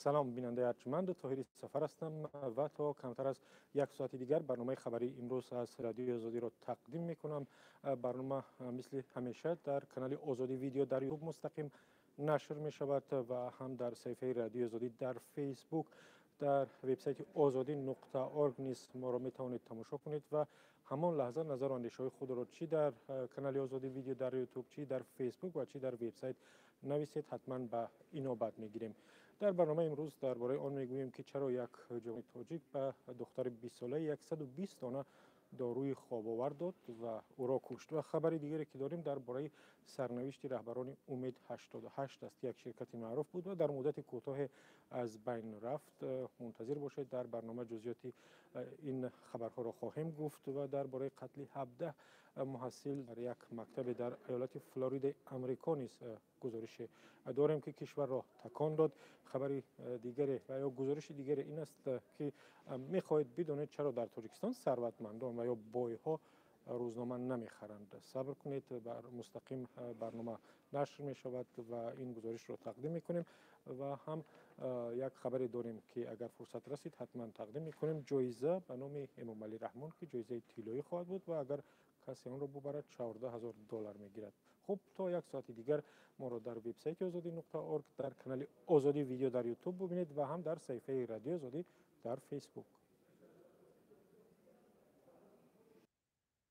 Салом, бинандаи арҷманд, Тоҳири Сафар ҳастам ва то камтар аз як соати дигар барномаи хабарии имрӯз аз Радиои Озодиро тақдим мекунам. Барнома мисли ҳамеша дар канали Озодӣ Видео дар Ютуб мустақим нашр мешавад ва ҳам дар саҳифаи Радиои Озодӣ дар Фейсбук. Дар вебсайти озодӣ.org низ моро метавонед тамошо кунед ва ҳамон лаҳза назару андешаҳои худро чӣ дар канали Озодӣ Видео дар Ютуб, чӣ дар Фейсбук ва чӣ дар вебсайт нависед, ҳатман ба инобат мегирем. Дар барномаи имрӯз дар бораи он мегӯем, ки чаро як ҷавони тоҷик ба духтари 20-солаи 120 дона доруи хобовар дод ва ӯро кушт. Ва хабари дигаре, ки дорем, дар бораи сарнавишти раҳбарони Умед 88 аст, ки як ширкати маъруф буд ва дар муддати кӯтоҳе аз байн рафт. Мунтазир бошед, дар барнома ҷузъиёти ин хабарҳоро хоҳем гуфт. Ва дар бораи қатли 17 муҳассил дар як мактабе дар иёлати Флоридаи Амрико низ гузорише дорем, ки кишварро такон дод. Хабари дигаре ва ё гузориши дигаре ин аст, ки мехоҳед бидонед, чаро дар Тоҷикистон сарватмандон ва ё бойҳо рӯзнома намехаранд. Сабр кунед, мустақим барнома нашр мешавад ва ин гузоришро тақдим мекунем. Ва ҳам як хабаре дорем, ки агар фурсат расид, ҳатман тақдим мекунем: ҷоиза ба номи Эмомалӣ Раҳмон, ки ҷоизаи тиллоӣ хоҳад буд ва агар касе онро бубарад, 14 000 доллар мегирад. Хуб, то як соати дигар моро дар вебсайти озодӣ.org, дар канали Озодӣ Видео дар Ютуб бубинед ва ҳам дар саҳифаи Радиои Озодӣ дар Фейсбук.